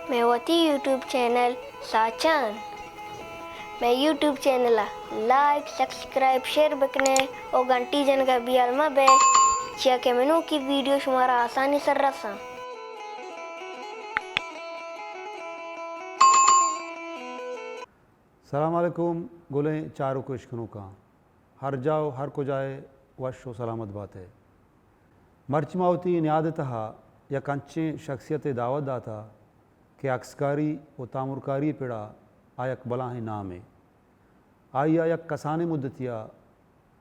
مئے وتی YouTube channel ساچان، مئے یوٹیوب چینل ءَ لائک، سبسکرائب، شیئر بکنے او گھنٹی جنگا بیال مہ بے، چیا کہ منوکی ویڈیو شمارا آسانی سر رساں۔ سلام علیکم گلیں چاروک و اشکنوکاں، ہر جا و ہر کجا ئے وش و سلامت بات ئے۔ مرچی ما وتی اے نیاد ءِ تہا یک انچیں شخصیت ءِ دعوت داتا کہ عکسکاری و تامرکاری پڑا آ یک بلاہیں نامے۔ آئی ءَ یک کسانیں مدتی ءَ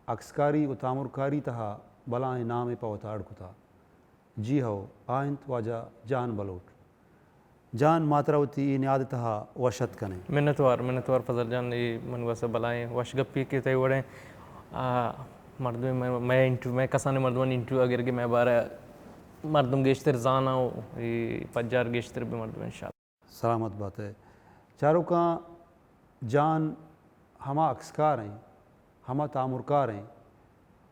عکسکاری و تامرکاری تہا بلاہیں نامے پہ وتا اڈ کتا۔ جی ہو، آ انت واجہ جان بلوچ۔ جان، ما ترا وتی اے نیاد ءِ تہا وش اتک کنیں۔ منتوار، منتوار فضل جان، اے منی واسطہ بلاہیں وش گپے کہ تئی وڑیں، آ، مردم مئے، مئے انٹرویو، مئے کسانیں مردمانی انٹرویو اگر کہ مئے بارہ مردم گیشتر زاناں و اے پجار گیشتر بہ مردم انشاءاللہ۔ سلامت بات ئے۔ چاروکاں، جان ہما عکسکار ایں، ہما تامرکار ایں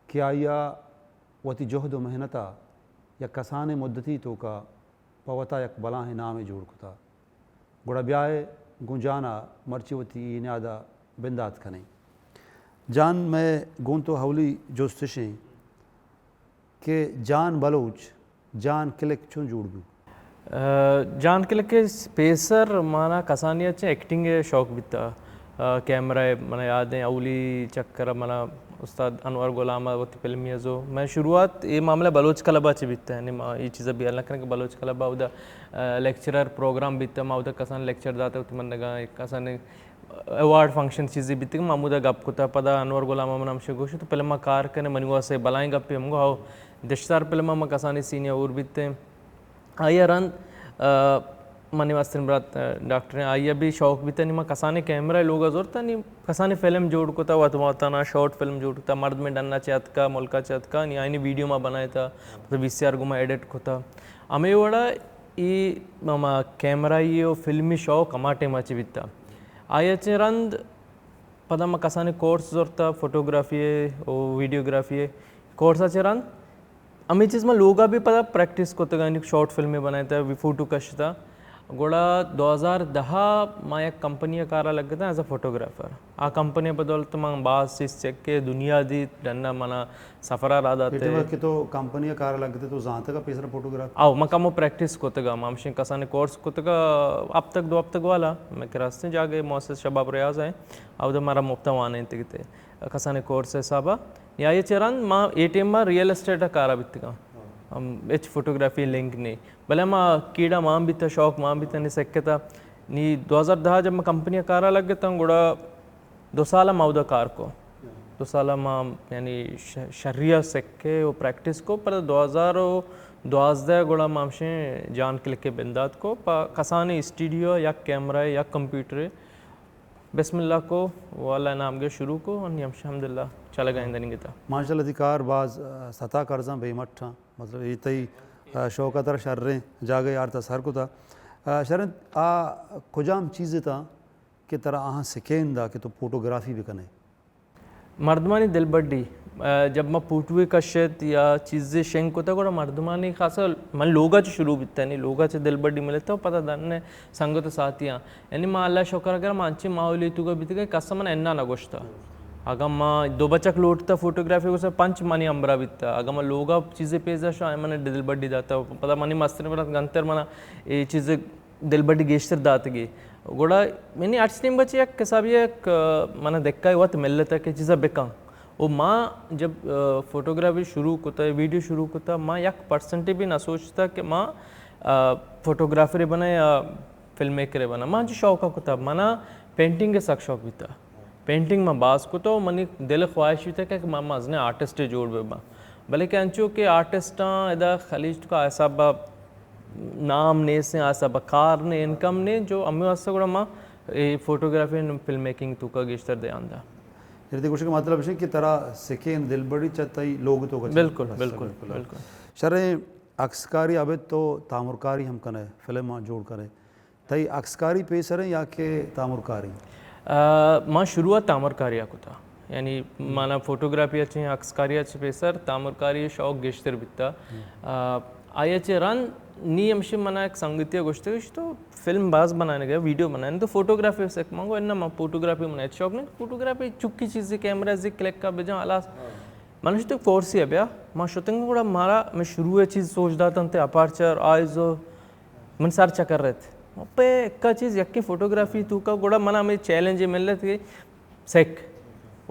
کہ آئی ءَ وتی جہد و محنت ءَ یک کسانیں مدتی توکا پہ وتا یک بلاہیں نامے جوڑ کتا۔ گڑا بیائے گوں جان ءَ مرچی وتی اے نیاد ءَ بندات کنیں۔ جان، مئے گوں تو اولی جست اش ایں کہ جان بلوچ جان کلک چون جوڑ بوت؟ آ، جان کلک ءِ پیسر مانا کسانی ءَ چہ ایکٹنگ ءِ شوق بیتا۔ آ، کیمرہ ءِ منا یاد ایں اولی چکر ءَ منا استاد انور غلام ءَ وتی فلمی ءَ زو۔ مئے شروعات اے معاملہ بلوچ کلب ءَ چہ بیتا، یعنی ما اے چیز ءَ بیال نہ کنیں کہ بلوچ کلب ءَ اودا، آ، لیکچرر پروگرام بیتا، ما اودا کسان لیکچر داتا وتی مندگاں، یک کسان ایوارڈ فنکشن چیزے بیتگ، ما ہمودا گپ کتا۔ پدا انور غلام ءَ من ہمشے گوشت، تو فلم ءَ کار کنے، منی واسطہ بلاہیں گپے۔ ہم گو، ہو، دشتار فلم ءَ ما کسانیں سینئر ہور بیتیں۔ آئی ءَ رند، آ، منی مستریں برات، آ، ڈاکٹر ایں، آئی ءَ بھی شوق بیتا، نی ما کسانیں کیمرہ لوگ ءَ زرتا، نی کسانیں فلم جوڑ کتا، وت وتانا شارٹ فلم جوڑ کتا، مردمے ڈن ءَ چہ اتکا، ملک ءَ چہ اتکا، نی آئینی ویڈیو ما بنائیتا، مطلب وی سی آر گوما ایڈٹ کتا۔ ہمے وڑا اے ہما کیمرائی و فلمی شوق ہما ٹائم ءَ چہ بیتا۔ آئی ءَ چہ رند پدا ما کسانیں کورس زرتا، فوٹوگرافی ءِ و ویڈیوگرافی ءِ کورس ءَ چہ رند ہمے چیز ما لوگ ءَ بھی پدا پریکٹس کتگ، یعنی شارٹ فلمے بنائیتا، وی فوٹو کشتا۔ گڑا دو ہزار دہ ءَ ما یک کمپنی ءَ کار ءَ لگتاں ایز اے فوٹوگرافر۔ آ کمپنی ءِ بدولت من باز چیز چکے، دنیا دیت، ڈن ءَ منا سفر ءَ راہ دات۔ اے ٹائم ءَ کہ تو کمپنی ءَ کار ءَ لگتے تو زانتگ ءَ پیسر فوٹوگرافی؟ او، من کمو پریکٹس کتگ ءَ، من ہمشیں کسانیں کورس کتگ ءَ، ہفتگ دو ہفتگ والا، مئے کرا استیں جاگہے مؤسسہ شباب ریاض ءَ، اودا مارا مفت ءَ وانینتگ ات کسانیں کورس ءِ حساب ءَ۔ نی آئی ءَ چہ رند ما اے ٹائم ءَ ریئل اسٹیٹ ءَ کار ءَ بیتگاں۔ ہم ہچ فوٹوگرافی لنک نے۔ بلے ما کیڑا مان بیتا، شوق مان بیتا، نی سکتا۔ نی دو ہزار دہ ءَ جب ما کمپنی ءَ کار ءَ لگتاں، گڑا دو سال ءَ ما اودا کار کو۔ دو سال ءَ ما، یعنی، ش-، شری ءَ سکے و پریکٹس کو، پر دو ہزار و دوازدہ گڑا ما ہمشیں جان کلک ءَ بندات کو، پہ کسانیں اسٹوڈیو ءَ یک کیمرہ ءَ یک کمپیوٹر ءَ بسم اللہ کو و اللہ ءِ نام گے شروع کو، انی ہمشہ الحمدللہ چلگ ءَ ایں دنیگتا۔ ماشاءاللہ، تئی کار باز، آ، ستا کرزاں، بے مٹھاں، مطلب، اے تئی، آ، شوق ءَ ترا شریں جاگہے آرتا سر کتا۔ آ، شریں، آ کجام چیز اتاں کہ ترا آہاں سکین دا کہ تو فوٹوگرافی بکنے؟ مردمانی دلبڈی، آ، جب ما فوٹوے کشت یا چیزے شنگ کتا، گڑا مردمانی خاصا من لوگا چہ شروع بیتا، یعنی لوگا چہ دلبڈی ملتا و پدا دن سنگت و ساتیاں۔ یعنی ما اللہ شکر اگر ما انچیں ماحولی توکا بیتگیں کس من انا نہ گوشتا۔ اگاں ما دو بچک لوٹتا فوٹوگرافی گوشتا، پنچ منی ہمراہ بیتا۔ اگاں ما لوگا چیزے پیش داشتا، آئی من دلبڈی داتا۔ پدا منی مستریں برات گنتر منا اے چیز دلبڈی گیشتر داتگی۔ گڑا یعنی ہرچ نیمگا چہ یک حسابی یک، آ، منا دکا وت ملتا کہ چیزا بکن۔ و ما جب، آ، فوٹوگرافی شروع کتا، ویڈیو شروع کتا، ما یک پرسنٹے بھی نہ سوچتا کہ ما، آ، فوٹوگرافرے بنا یا فلم میکرے بنا۔ ما انچو شوق ءَ کتا، منا پینٹنگ ءِ سک شوق بیتا۔ پینٹنگ ما باز کتا و منی دل خواہش بیتا کہ ما مزنیں آرٹسٹے جوڑ بہ باں۔ بلے کہ انچو کہ آرٹسٹاں ادا خلیج توکا آ حساب ءَ نام نیستیں، آ حساب ءَ کار نے، انکم نے، جو ہمے واسطہ گڑا ما اے فوٹوگرافی اینڈ فلم میکنگ توکا گیشتر دھیان دا۔ یعنی تئی گوشگ ءِ مطلب اش کہ ترا سکین دلبڈی چہ تئی لوگ توکا چہ بالکل، بس، بالکل، بالکل۔ شریں، عکسکاری ابید تو تامرکاری ہم کنے، فلم جوڑ کنے۔ تئی عکسکاری پیسر ایں یا کہ تامرکاری؟ آ، ما شروعات تامرکاری ءَ کتا۔ یعنی مانا فوٹوگرافی ءَ چہ عکسکاری ءَ چہ پیسر تامرکاری ءِ شوق گیشتر بیتا۔ آ، آئی ءَ چہ رند نی ہمشی منا یک سنگتی ءَ گوشتگ، گوشت تو فلم باز بنانے گئے، ویڈیو بنانے، تو فوٹوگرافی سک؟ من گو اناں، من فوٹوگرافی من ہچ شوق نہیں، فوٹوگرافی چکی چیزی، کیمرہ زی کلک کا بجا ہلاس۔ من گوشت تو کورسی ءَ بیا، ما شتنگ گڑا مارا میں شروع ءَ چیز سوچ داتن تے اپارچر، آئیزو، من سر چکر رہت۔ پہ اکا چیز یکی فوٹوگرافی تو کا گڑا منا ہمیں چیلنج ملت کہ سک۔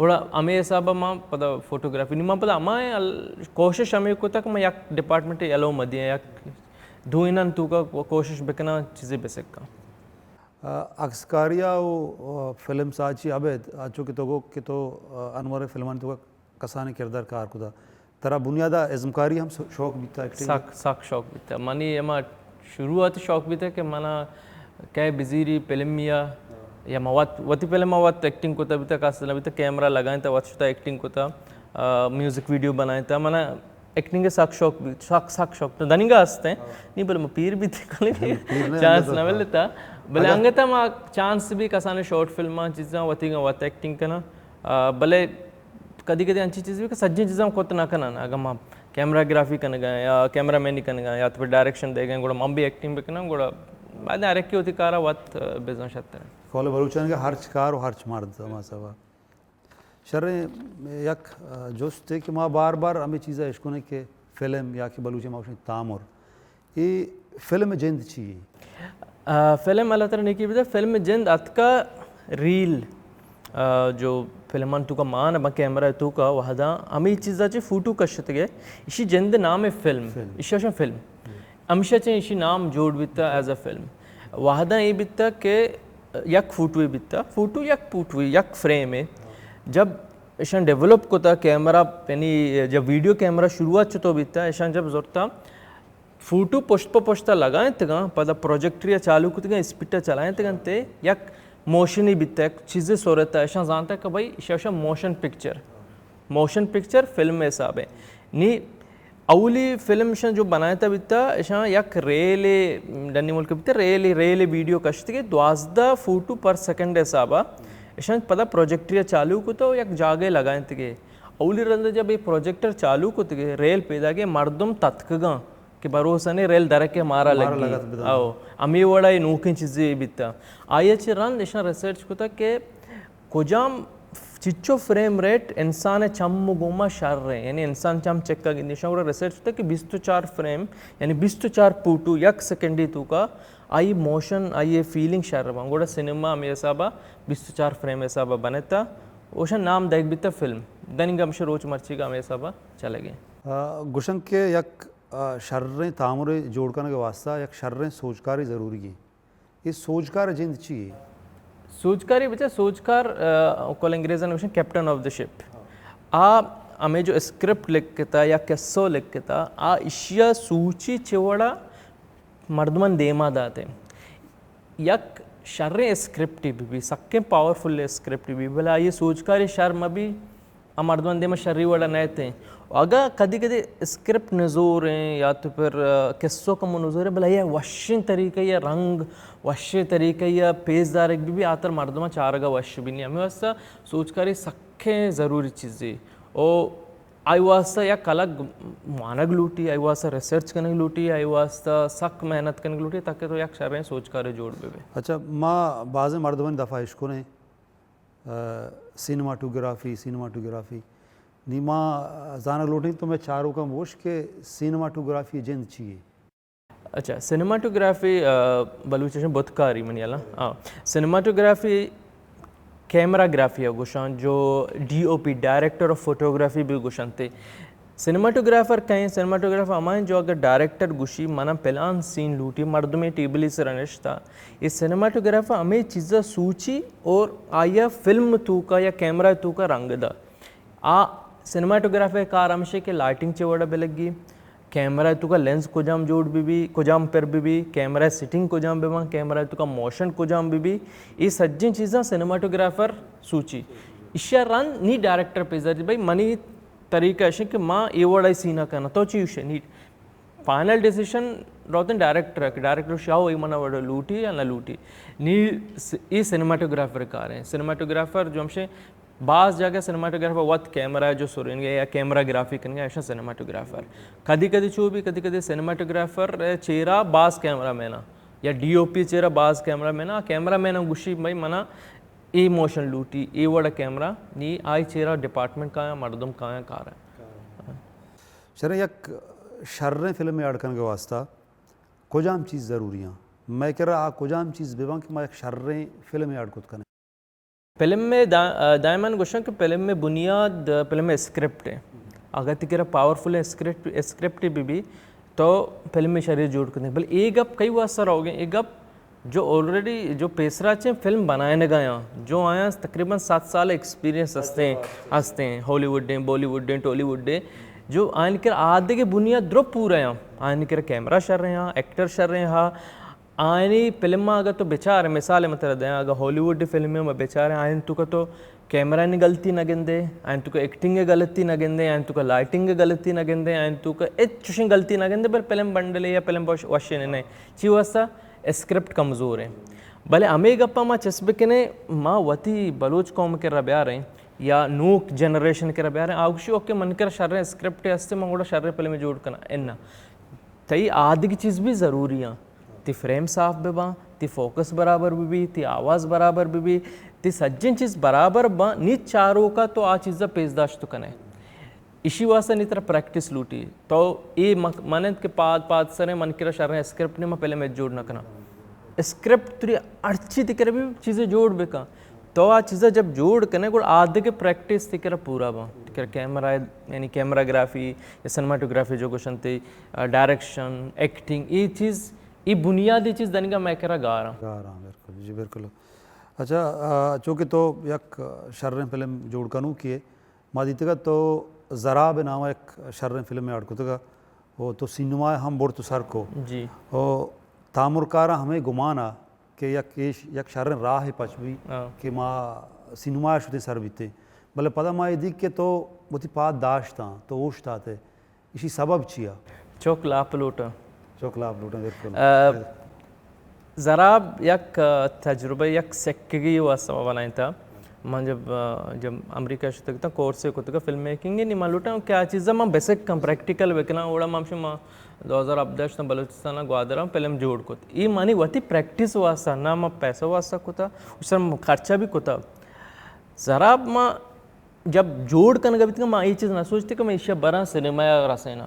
گڑا ہمے حساب ءَ ما پدا فوٹوگرافی، نی ما پدا ہما ال-، کوشش ہمے کتا کہ ما یک ڈپارٹمنٹ یلو مدیاں، یک دوئینان توکا کو-، کوشش بکناں چیزے بسکاں۔ آ، عکسکاری ءَ و، آ، فلم ساچی ابید، آ، چو کہ تو گو کہ تو، آ، انور فلمان توکا کسانیں کردار کار کتا۔ ترا بنیاد ءَ ازمکاری ہم س-، شوق بیتا، ایکٹنگ؟ سک، سک شوق بیتا۔ منی ہما شروعات شوق بیتا کہ منا کئے بزیری فلمی ءَ یا ما وت، وتی فلم ءَ وت ایکٹنگ کتا بیتا، کس نہ بیتا، کیمرہ لگائینتا، وت شتا ایکٹنگ کتا، آ، میوزک ویڈیو بنائینتا۔ منا ایکٹنگ ءِ سک شوق بیت، سک، سک شوق تو دنیگا ہست ہیں۔ نہیں، بلے ما پیر بیتے کنے، پیر نہ چانس نہ ملتا۔ بلے انگتا ما چانس بھی کسانے شارٹ فلماں چیزاں وتی گا وت ایکٹنگ کنا۔ آ، بلے کدی کدی انچی چیز بھی کہ سجیں چیزاں کت نہ کنن۔ اگر ما کیمرہ گرافی کنگا یا کیمرہ مینی کنگا یا تو پھر ڈائریکشن دے گئے، گڑا من بھی ایکٹنگ بکناں، گڑا بعد ہر ایک کی ہوتی کارا وت بزن شتر۔ قول بلوچان کا ہرچ کار و ہرچ مرد، ما سوا۔ شریں یک، آ، جستے کہ ما بار بار ہمیں چیزا اشکنیں کہ فلم یا کہ بلوچی ما گوشیں تامر، اے فلم جند چی؟ آ، فلم اللہ تعالی نیکی بدے، فلم جند اتکا ریل، آ، جو فلمان توکا مان بن کیمرہ توکا وہدا ہمیں چیزا چی فوٹو کشتگے، اشی جند نام فلم، فلم۔ اشی اشن فلم۔ ہمیشہ چہ ایشی نام جوڑ بیتا ایز اے فلم۔ وہداں اے بیتا کہ یک فوٹوے بیتا، فوٹو یک فوٹوے، یک فریمے۔ جب ایشاں ڈیولپ کتا کیمرہ، یعنی جب ویڈیو کیمرہ شروعات چتو بیتا، ایشاں جب زرتا، فوٹو پشت پہ پشتا لگائینتگاں، پدا پروجیکٹریا چالو کتگاں، اسپیڈا چلائینتگاں تے یک موشنی بیتا، یک چیزے صورتا، ایشاں زانتا کہ بھئی ایشاں motion picture. Motion picture film حساب ہے۔ نی اولی فلم اشاں جو بنائتا بیتا، اشاں یک ریل، ڈنی ملک بیتا، ریل، ریل ویڈیو کشتگے، دوازدہ فوٹو پر سیکنڈ حسابا۔ اشاں پدا پروجیکٹریا چالو کتا و یک جاگے لگائینتگے۔ اولی رند جب یہ پروجیکٹر چالو کتگے، ریل پیدا گے، مردم تتکگاں کہ بروسہ نے ریل درکے مارا مارا لگی۔ لگت بدن۔ او، ہمے وڑا یہ نوکیں چیزے بیتا۔ آئی چہ رند اشاں ریسرچ کتا کہ کجام چچو فریم ریٹ انسان ءِ چم ءِ گوما شر ایں، یعنی انسان چم چکا گندی۔ ایشاں گڑا ریسرچ کتا کہ بیست و چار فریم، یعنی بیست و چار پوٹو یک سیکنڈی توکا آئی موشن، آئی فیلنگ شر باں۔ گڑا سینما ہمے حسابا بیست و چار فریم حسابا بنتا، اوشاں نام دئیگ بیتا فلم۔ دنیگا ہمشہ روچ مرچیگا ہمے حسابا چلگیں۔ آ، گوشن کہ یک، آ، شریں تامرے جوڑ کنگ ءِ واسطہ یک شریں سوجکارے ضروری ایں۔ اے سوجکار ءِ جند چی یے؟ سوجکاری بچا، سوجکار، آ، کل انگریزاں نوشن کیپٹن آف دی شپ۔ آ ہمیں جو اسکرپٹ لکھتا یا قصو لکھتا، آ اشیا سوچی چہ وڑا مردمان دیما داتے۔ یک شریں اسکرپٹی بی بی، سکیں پاورفل اسکرپٹی بی، بلے آئی سوجکاری شر مہ بی، آ مردمان دیما شری وڑا نئیت ایں۔ و اگاں کدی کدی اسکرپٹ نزور ایں یا تو پھر، آ، قصو کمو نزور ایں، بلے آئی وشیں طریقہ یا رنگ، وشیں طریقہ یا پیش دارگ بی بی، آتر مردمان چارگا وش بی نی۔ ہمیں واسطہ سوجکاری سکیں ضروری چیزے۔ او آئی واسطہ یک الگ وانگ لوٹی، آئی واسطہ ریسرچ کنگ لوٹی، آئی واسطہ سک محنت کنگ لوٹی تاکہ تو یک شریں سوجکارے جوڑ بہ بے۔ اچھا، ما بازیں مردمانی دفعہ اشکنیں، آ، سینماٹوگرافی، سینماٹوگرافی۔ نی ما زانگ لوٹیں تو میں چاروکاں بوش کہ سینماٹوگرافی جند چی یے؟ اچھا، سینماٹوگرافی، آ، بلوچی ءَ بتکاری منی اللہ۔ آ، سینماٹوگرافی کیمرہ گرافی ءَ گوشاں، جو D O P, director of photography بھی گوشنتے۔ سینماٹوگرافر کئے؟ سینماٹوگرافر ہمائیں جو اگر ڈائریکٹر گوشی، منا پلان سین لوٹی، مردمے ٹیبلی سر نشتا، یہ سینماٹوگرافر ہمیں چیزا سوچی اور آیا فلم توکا یا کیمرہ توکا رنگ دا۔ آ سینماٹوگرافی کار ہمشے کہ لائٹنگ چے وڑا بلگی، کیمرہ توکا لینز کجام جوڑ بی بی، کجام پر بی بی، کیمرہ سیٹنگ کجام بی بان، کیمرہ توکا موشن کجام بی بی، یہ سجیں چیزاں سینماٹوگرافر سوچی۔ اشیا رند نی ڈائریکٹر پیزا دی، بھائی منی طریقہ اشے کہ ما اے وڑا سینا کنا، تو چی اشے نی فائنل ڈیسیشن روتن ڈائریکٹر کہ ڈائریکٹر شاو ای منا وڑا لوٹی یا نہ لوٹی۔ نی س-، ای سینماٹوگرافر کار ہیں۔ سینماٹوگرافر جو ہمشے باز جاگہ سینماٹوگرافر وت کیمرہ جو سرینگ ءَ یا کیمرہ گرافی کنگ ءَ، ایشاں سینماٹوگرافر۔ کدی کدی چو بی، کدی کدی سینماٹوگرافر چیرا باز کیمرہ مین ءَ یا ڈی او پی چیرا باز کیمرہ مین ءَ، کیمرہ مین ءَ گوشی بھائی منا اے موشن لوٹی، اے وڑ کیمرہ نی، آئی چیرا ڈپارٹمنٹ کایاں، مردم کایاں کار ءَ۔ شریں یک شریں فلمے اڈ کنگ ءِ واسطہ کجام چیز ضروری آں؟ مئے کرا آ کجام چیز بہ باں کہ ما یک شریں فلمے اڈ کت کنیں؟ فلم ءِ دا-، دائما گوشاں کہ فلم ءِ بنیاد فلم ءِ اسکرپٹ ءَ۔ اگاں تئی کرا پاورفل اسکرپٹ، اسکرپٹ بہ بی تو فلم ءَ شری جوڑ کتیں۔ بلے اے گپ کئی واسطہ روگیں؟ اے گپ جو آلریڈی جو پیسرا چیں فلم بنائینگ ءَ آں، جو آیاں تقریباً سات سال ایکسپیرینس ہستیں، ہستیں، ہالی ووڈ ایں، بالی ووڈ ایں، ٹالی ووڈ ایں، جو آیانی کرا آدگہ بنیاد درو پورا آں، آیانی کرا کیمرہ شریں ہا، ایکٹر شریں ہا، آیانی فلم ءَ اگاں تو بچار، مثال من ترا دیاں، اگاں ہالی ووڈ فلم ءَ ما بچاریں، آیانی توکا تو کیمرہ نی غلطی نہ گندے، آیانی توکا ایکٹنگ ءِ غلطی نہ گندے، آیانی توکا لائٹنگ ءِ غلطی نہ گندے، آیانی توکا ہچ چوشیں غلطی نہ گندے، بلے فلم بنڈلے یا فلم وش-، وشیں نہ۔ چی واسطہ؟ اسکرپٹ کمزور ایں۔ بلے ہمے گپا ما چست بکنیں، ما وتی بلوچ قوم ءِ کرا بیاریں یا نوک جنریشن ءِ کرا بیاریں، آ گوشی اوکے من کرا شریں اسکرپٹ ہستے، من گڑا شریں فلمے جوڑ کناں۔ اناں۔ تئی آدگہ چیز بھی ضروری آں۔ تئی فریم صاف بہ باں، تئی فوکس برابر بہ بی، تئی آواز برابر بہ بی، تئی سجیں چیز برابر باں، نی چاروکا تو آ چیزا پیش داشت کنئے۔ ایشی واسطہ نی ترا پریکٹس لوٹی۔ تو اے مک-، من انت کہ پاد پاد سریں من کرا شریں اسکرپٹ نی، من فلم ہچ جوڑ نہ کناں۔ اسکرپٹ تری ہرچی تئی کرا بھی چیزے جوڑ بکن۔ تو آ چیزا جب جوڑ کنئے، گڑا آدگہ پریکٹس تئی کرا پورا باں۔ تئی کرا کیمرہ، یعنی کیمرہ گرافی یا سینماٹوگرافی جو گوشنت، آ، ڈائریکشن، ایکٹنگ، اے چیز، اے بنیادی چیز دنیگا مئے کرا گاراں۔ گاراں، بالکل، جی بالکل۔ اچھا، آ، چونکہ تو یک شریں فلم جوڑ کنوکے ئے، ما دیتگا تو زراب نام یک شریں فلمے اڈ کتگا، او تو سینما ہم برت سر کو۔ جی۔ او تامرکاراں ہمے گمان آ کہ یک ایش، یک شریں راہے پچ بی ہاں۔ کہ ما سینما شتیں سر بیتیں۔ بلے پدا ما اے دیک کہ تو وتی پاد داشتاں، تو اوشتاتے۔ ایشی سبب چیا؟ چوک لاپ لوٹاں۔ چوک لاپ لوٹاں، بالکل۔ آ، زراب یک، آ، تجربہ یک سکگی واسطہ ما بنائینتا۔ من جب، آ، جب امریکہ شتگ تا کورسے کتگا فلم میکنگ نی، من لوٹاں کہ آ چیزا من بیسک کن پریکٹیکل بکناں، اوڑا من ہمشی ما دو ہزار ہبدہ شتاں بلوچستان گوادر فلم جوڑ کت۔ ای منی وتی پریکٹس واسطہ، نہ من پیسہ واسطہ کتا، اس خرچہ بھی کتا۔ زراب ما جب جوڑ کنگا بیتگاں، ما اے چیز نہ سوچتے کہ من ایشی براں سینما رسیناں۔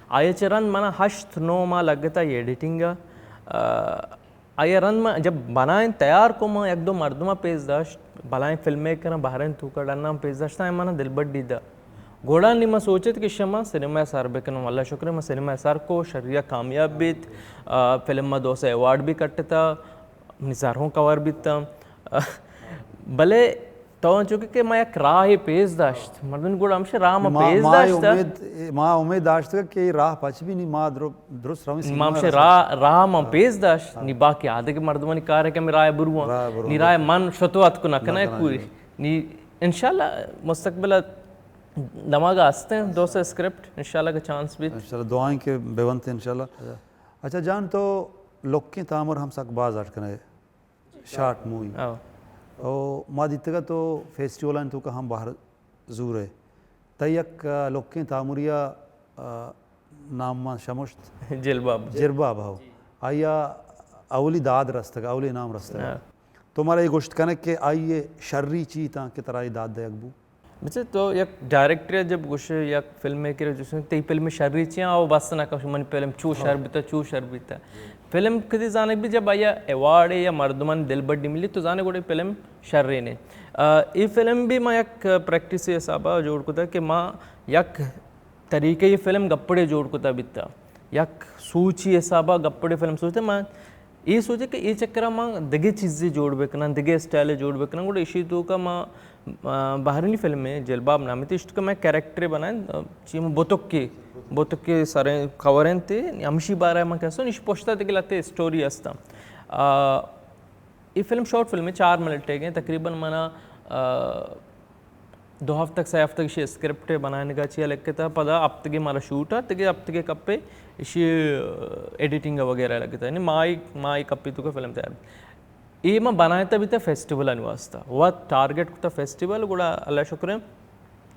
آئی چہ رند منا ہشت نو ماہ لگتا ایڈیٹنگ ء۔ آ، آئی رند من جب بنائیں تیار کو، من یک دو مردماں پیش داشت، بلائیں فلم میکراں بہرین توکا ڈناں پیش داشت، آئی منا دلبڈی دا۔ گڑا نی من سوچت کہ شما سینما سر بکنوں، اللہ شکر من سینما سر کو، شریا کامیاب بیت، آ، فلم ما دو سے ایوارڈ بھی کٹتا، منی زروں کور بیتا۔ بلے تو انچو کہ، کہ ما یک راہے پیش داشت، مردم گڑا ہمشہ راہ ما ما، پیش ما داشتا۔ امید، ما امید داشت کہ راہ پچ بھی نی، ما درو-، درست رویں سینما ما ہمشہ رسیں۔ راہ، راہ ما ہاں۔ پیش داشت، ہاں۔ نی باقی آدگہ مردمانی کار ہے کہ ہمیں راہ برواں۔ راہ برواں، نی راہ بالکل۔ من شتو اتکو نہ نہ کنہ کنہ کوئی۔ جی۔ نی انشاءاللہ مستقبل دماغ ہستیں، دو سے اسکرپٹ انشاءاللہ کہ چانس بیت۔ انشاءاللہ دعائیں کہ بونت انشاءاللہ۔ اچھا۔ اچھا جان، تو لوکیں تامر ہم سک باز اٹ کنہ۔ Short movie. او۔ او ما دیتگا تو فیسٹیولاں توکا ہم بہر زورے۔ تئی یک، آ، لوکیں تامریا، آ، نام ما شمشت۔ جلباب۔ جلباب ہو۔ آیا اولی داد رستگ، اولی انعام رستگ۔ ہاں۔ تو مارا یہ گوشت کنگ کہ آئی شری چی تاں کہ ترا یہ داد دیگ بو؟ بچے تو یک ڈائریکٹر جب گوشے، یک فلم میکر جوشے، تئی فلم شری چیاں، او بس نہ کش، منی فلم چو شر بیتا، چو شر بیتا۔ فلم کدی زانگ بی جب آیا ایوارڈ یا مردمان دل بڈی ملی تو زانے گوڑے فلم شرین ہے۔ آ، ای فلم بھی ما یک پریکٹس حسابا جوڑ کتا کہ ما یک طریقہ یہ فلم گپڑے جوڑ کتا بیتا۔ یک سوچی حسابا گپڑے فلم سوچتے ما اے سوچے کہ اے چکرا ما دگہ چیزے جوڑ بکناں، دگہ اسٹائلے جوڑ بکناں، گڑا ایشی توکا ما، آ، بحرینی فلمے جلباب نامی تے، اشتکا مئے کریکٹرے بنائیں، آ، چی ما بتکے، بتکے سریں کور انت، ہمشی بارہ ما کسوں، ایشی پشتا دگہ لتے اسٹوری ہستاں۔ آ، اے فلم شارٹ فلمے، چار منٹ گئے، تقریباً منا، آ، دو ہفتگ، سے ہفتگ ایشی اسکرپٹ بنائینگا چیا لگتا، پدا ہفتگے مارا شوٹ ات، دگہ ہفتگے کپے ایشی، آ، ایڈیٹنگ وغیرہ لگتا، یعنی ماہی، ماہی کپی توکا فلم تیار۔ اے ما بنائینتا بیتا فیسٹیولانی واسطہ، وت ٹارگٹ کتا فیسٹیول، گڑا اللہ شکر ایں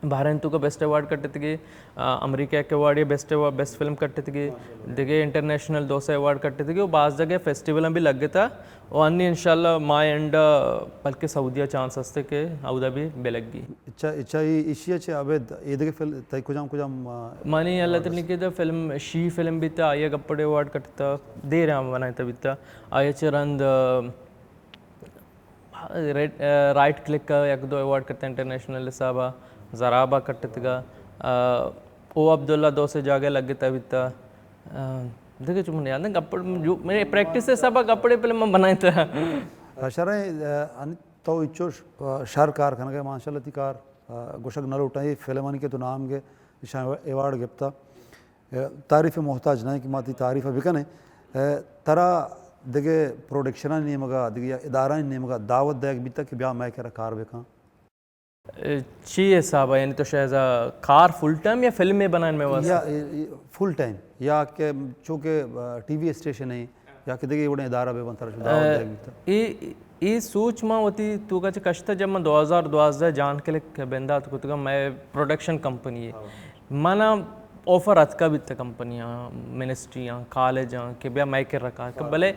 بحرین توکا بیسٹ ایوارڈ کٹتگی، آ، امریکہ یک ایوارڈ یا بیسٹ ایوارڈ، بیسٹ فلم کٹتگی، دگہ انٹرنیشنل دو سے ایوارڈ کٹتگی و باز جگہ فیسٹیول ہم بھی لگتا و انی انشاءاللہ ماہ اینڈ بلکہ سعودیہ چانس ہستے کہ اودا بھی بلگی۔ اچھا، اچھا، ای-، ایشی چہ ابید ایدگہ فل-، تئی کجام کجام، آ، منی اللہ ایوارڈ تنی است؟ کہ دا فلم، شی فلم بیتا، آئی گپڑے ایوارڈ کٹتا، دیر ہم بنائینتا بیتا، آئی چہ رند، آ، ریڈ، آ، رائٹ کلک ءَ یک دو ایوارڈ کتہ انٹرنیشنل حساب ءَ، زراب ءَ کٹتگ ءَ، آ، او عبداللہ دو سے جاگہ لگتا بیتا۔ آ، دگہ چو من یاد نہ، گپڑ، جو، میرے پریکٹس حساب ءَ گپڑے پہلے من بنائیں تھا۔ آ، شر ایں، آ، ان-، تو اچو ش-، آ، شر کار کنگ ءَ، ماشاءاللہ تئی کار، آ، گوشگ نہ لوٹاں، اے فلمانی کہ تو نام گے، ایشاں ایوارڈ گپتا۔ تعریف ءِ محتاج نہ ایں کہ ما تئی تعریف ءَ بکنیں۔ ترا دگہ پروڈکشنانی نیمگ ءَ، دگہ یا ادارہانی نیمگ ءَ دعوت دئیگ بیتگ کہ بیا مئے کرا کار بکن؟ چی حساب ءَ؟ یعنی تو شہ ایز ءَ کار فل ٹائم یا فلمے بنائین مئے واسطہ؟ یا، فل ٹائم، یا کہ چونکہ، آ، ٹی وی اسٹیشن ایں، یا کہ دگہ وڑیں ادارہ بہ بنت، ترا چو دعوت دئیگ بیتگ؟ اے، اے سوچ ما وتی توکا چہ کشتہ جب من دو ہزار دوازدہ جان کلک بندات کتگا، مئے پروڈکشن کمپنی اے۔ ہاں۔ منا آفر اتکا بیتہ کمپنیاں، منسٹریاں، کالجاں کہ بیا مئے کرا کار کن۔ بلے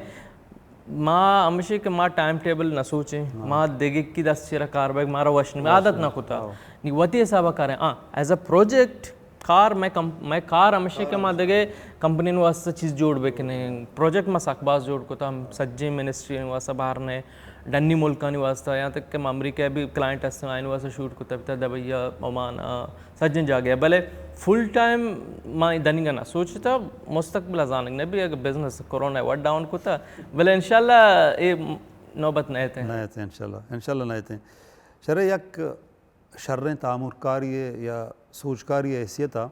ما ہمیشہ کہ ما ٹائم ٹیبل نہ سوچیں، ہاں۔ ما دگہ کی دست چیرا کار بیگ مارا وش نہ، عادت نہ کتا۔ ہاں۔ نی وتی حسابا کاریں، ہاں، ایز اے پروجیکٹ کار مئے کم-، مئے کار ہمیشہ کہ ما دگہ کمپنیانی واسطہ چیز جوڑ بکنیں۔ پروجیکٹ ما سک باز جوڑ کتا، ہم سجیں منسٹریانی واسطہ بارنے، ڈنی ملکانی واسطہ، یہاں تک کہ ما امریکہ بھی کلائنٹ ہستیں، آئین واسطہ شوٹ کتا بیتا، دبئی ءَ، عمان ءَ، سجیں جاگہ ءَ۔ بلے فل ٹائم ما دنیگا نہ سوچتا، مستقبل ءَ زانگ نہ بی، اگر بزنس کرونا ءَ وت ڈاؤن کتا، بلے انشاءاللہ اے نوبت نہ ایتیں۔ نہ ایتیں انشاءاللہ، انشاءاللہ نہ ایتیں۔ شرے یک شریں تامرکاری ءِ یا سوجکاری ءِ حیثیت ءَ،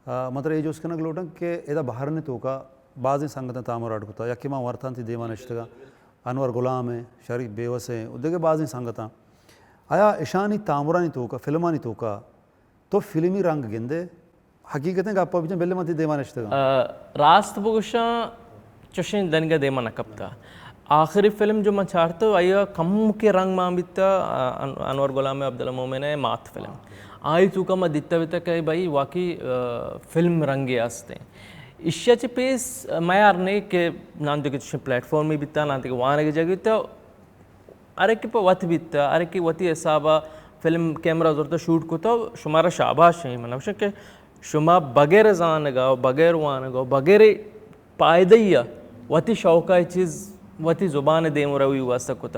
آ، من ترا اے جست کنگ لوٹاں کہ ادا بحرین ءِ توکا بازیں سنگتاں تامر اڈ کتا، یکے ما ورتاں تئی دیما نشتگاں، انور غلام ایں، شریف بیوس ایں، و دگہ بازیں سنگتاں۔ آیا اشانی تامرانی توکا، فلمانی توکا تو فلمی رنگ گندے؟ حقیقتیں گپا بجن، بلے من تئی دیما نشتگاں۔ آ، راست بگوشاں، چشیں دنگا دیما نہ کپتا۔ آخری فلم جو من چارتو، آئی کم کے رنگ مان بیتا، آ، ان-، انور غلام ءِ عبداللہ مومن ءِ مات فلم۔ آئی توکا ما دیتا بیتا کہ بھائی واقعی، آ، فلم رنگے ہستیں۔ ایشی چہ پیس میار نے کہ نان دگہ چشیں پلیٹ فارمی بیتا، نان دگہ وانگ جگہ بیتا، ہر یکے پہ وت بیت، ہر یکے وتی حساب ءَ فلم کیمرہ زرت ءُ شوٹ کت ءُ شمارا شاباش ایں۔ من گوشاں کہ شما بغیر زانگ ءَ، بغیر وانگ ءَ، بغیر پائدہی ءَ وتی شوق ءَ چیز، وتی زبان ءِ دیمروی واسطہ کت۔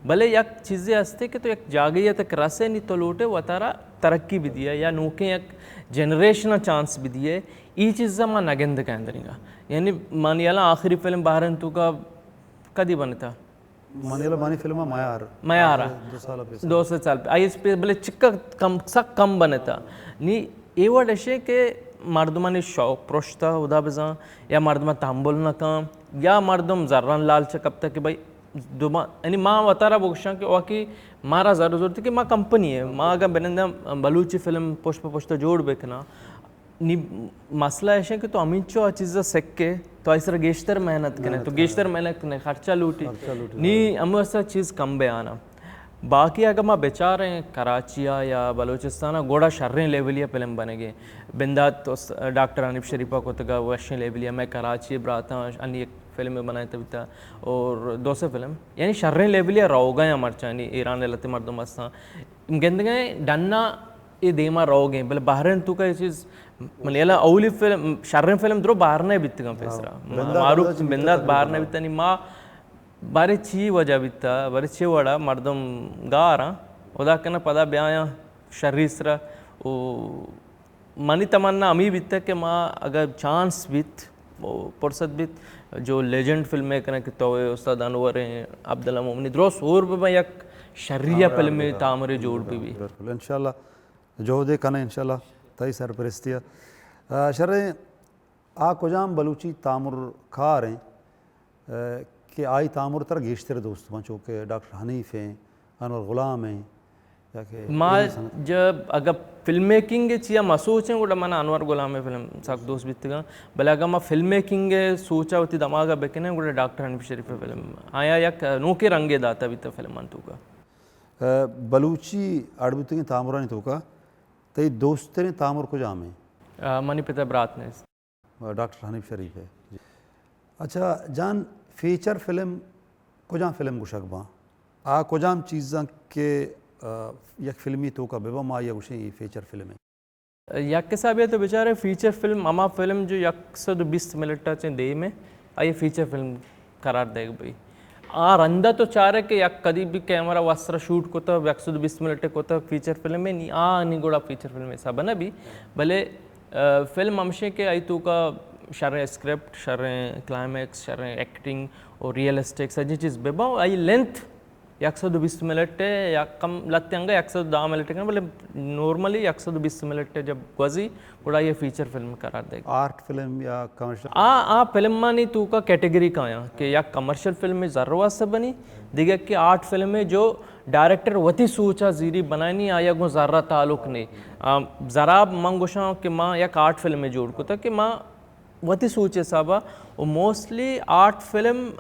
بلے یک چیزے ہستے کہ تو یک جاگہے ءَ تک رسے نی تو لوٹے وتارا ترقی بدیئے یا نوکیں یک جنریشن ءَ چانس بدیئے، ای چیز ءَ ما نہ گند کن دنیگا۔ یعنی منی الان آخری فلم بحرین توکا کدی بنتا؟ منی الان منی فلم ءَ میار۔ میار ءَ۔ دو سال پیسر۔ دو سے سال پہ-، آئی ایس پی بلے چکا کم، سک کم بنتا۔ نی اے وڑ اشے کہ مردمانی شوق پرشتا، خدا بزان، یا مردم تحمل نہ کن، یا مردم زران لالچ کپتا کہ بھائی دوما، یعنی ما وتارا بگوشاں کہ واقعی مارا زر ضرورت کہ ما کمپنی ہے، ما اگر بنندہ بلوچی فلم پشت پہ پشت جوڑ بکناں، نی مسئلہ ایش کہ تو ہمینچو آ چیزا سکے، تو آئی سرا گیشتر محنت کنے، محنت تو گیشتر کنے۔ محنت کنے، خرچہ لوٹی۔ خرچہ لوٹی، نی ہاں۔ ہمو اسا چیز کم بیانا۔ باقی اگر ما بچاریں کراچی آ یا بلوچستان آ، گوڑا شریں لیولی آ فلم بنگے۔ بندات اس-، ڈاکٹر حنیف شریف آ کتگا وشیں لیولی آ، میں کراچی براتاں انی ایک فلم بنائے تبتا اور دو سے فلم، یعنی شریں لیولی آ روگا یا مرچانی ایران علت مردم استاں۔ گندگیں ڈنا اے دیما روگ ایں، بلے بحرین توکا اے چیز، من یلا اولی فلم، شریں فلم درو بحرین ءَ بیتگاں پیسرا۔ ہاں۔ بندات معروف بندات بندات بحرین ءَ بیتگاں۔ بیتنی ما بارے چی وجہ بیتا، بارے چی وڑا مردم گاراں، خدا کنہ پدا بیایاں شری سرا۔ او منی تمنا ہمی بیتگ کہ ما اگر چانس بیت، او، پرصت بیت، جو لیجنڈ فلم میکر ایں کہ تو اے، استاد انور ایں، عبداللہ مومنی، درست ہور بہ بہ یک شریہ ہاں، فلم ہاں، تامرے جوڑ بہ بی۔ بالکل، انشاءاللہ جہدے کنیں انشاءاللہ تئی سرپرستی ءَ۔ آ، شریں آ کجام بلوچی تامر کار ایں، آ، کہ آئی تامر ترا گیشتر دوست باں، چو کہ ڈاکٹر حنیف ایں، انور غلام ایں، ما جب اگہ فلم میکنگ ءِ چیا ما سوچیں، گڑا من انور غلام ءِ فلم سک دوست بیتگاں، بلے اگہ ما فلم میکنگ ءِ سوچا وتی دماغ ءَ بکنیں، گڑا ڈاکٹر حنیف شریف ءِ فلم، آیا یک نوکیں رنگے داتا بیتا فلم من توکا۔ بلوچی اڑ بوتگیں تامرانی توکا تئی دوستریں تامر کجام ایں؟ منی پت ءِ برات نیست۔ ڈاکٹر حنیف شریف ءِ۔ اچھا جان، فیچر فلم کجام فلم گوشگ باں؟ آ کجام چیزاں کہ، آ، یک فلمی توکا بباں، ما آئی ءَ گوشیں اے فیچر فلم ایں؟ یک حسابے تو بچارے فیچر فلم ہما فلم جو یک سد و بیست منٹ ءَ چہ دیم ایں، آئی ءَ فیچر فلم قرار دیگ بی۔ آ رندا تو چارے کہ یک کدی بھی کیمرہ واسرا شوٹ کتا، یک سد و بیست منٹ کتا فیچر فلم ایں، نی آ نی گڑا فیچر فلم حساب نہ بی، بلے آ، فلم ہمشیں کہ آئی توکا شریں اسکرپٹ، شریں کلائمیکس، شریں ایکٹنگ اور ریئلسٹک سجیں چیز بباں۔ آئی لینتھ یک سد و بیست منٹ ءِ یا کم، لہتے انگا یک سد و دہ منٹ کن، بلے نارملی یک سد و بیست منٹ ءِ جب گوزی، گڑا آئی ءَ فیچر فلم قرار دیگ۔ آرٹ فلم یا کمرشل؟ آ، آ فلمانی توکا کیٹیگری کایاں کہ یک کمرشل فلم زر واسطہ بنی، دیگہ کہ آرٹ فلم جو ڈائریکٹر وتی سوچا زیری بنائینی، آیا گوں زرا تعلق نی۔ آ، زرا من گوشاں کہ ما یک آرٹ فلمے جوڑ کتا کہ ما وتی سوچ حسابا، و موسٹلی آرٹ فلم،